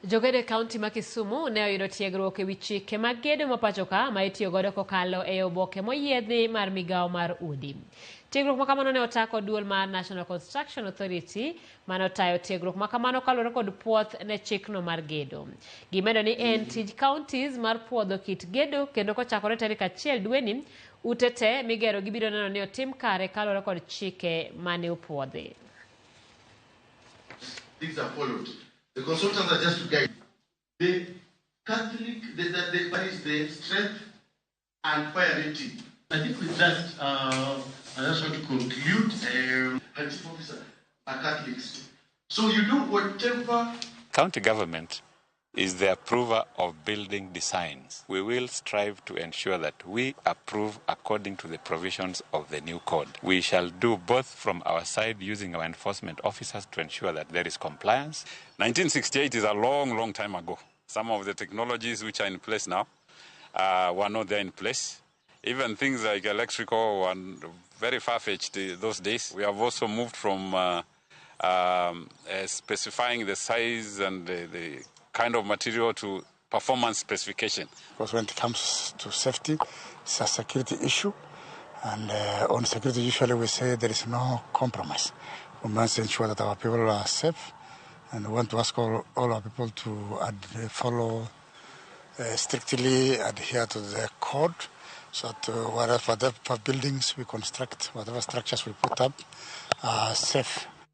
Jogedo e kaunti ma Kisumu ne oyudo tiegruok e wi chike mag gedo ma pacho ka ma itiyo godo kokalo e oboke moyiedhi mar migawo mar udi. Tiegruok ma kamano ne ota kod duol mar National Construction Authority mane otayo tiegruok ma kamano kaluwore kod puoth ne chikno mar gedo. Gimedo ni en tij counties mar puodho kit gedo kendo kochakore tarik achiel dweni ute te migero gibiro neno ni otim kare kaluwore kod chike mane opuodhi. Things are followed. The consultants are just to guide. The Catholic, the, is the strength and fire rating. I think with that, I just want to conclude. And chief officer are Catholics. So you do whatever. County government is the approver of building designs. We will strive to ensure that we approve according to the provisions of the new code. We shall do both from our side using our enforcement officers to ensure that there is compliance. 1968 is a long, long time ago. Some of the technologies which are in place now were not there in place. Even things like electrical were very far-fetched those days. We have also moved from specifying the size and the kind of material to performance specification. Because when it comes to safety, it's a security issue. And on security, usually we say there is no compromise. We must ensure that our people are safe, and we want to ask all our people to follow strictly, adhere to the code, so that whatever buildings we construct, whatever structures we put up, are safe.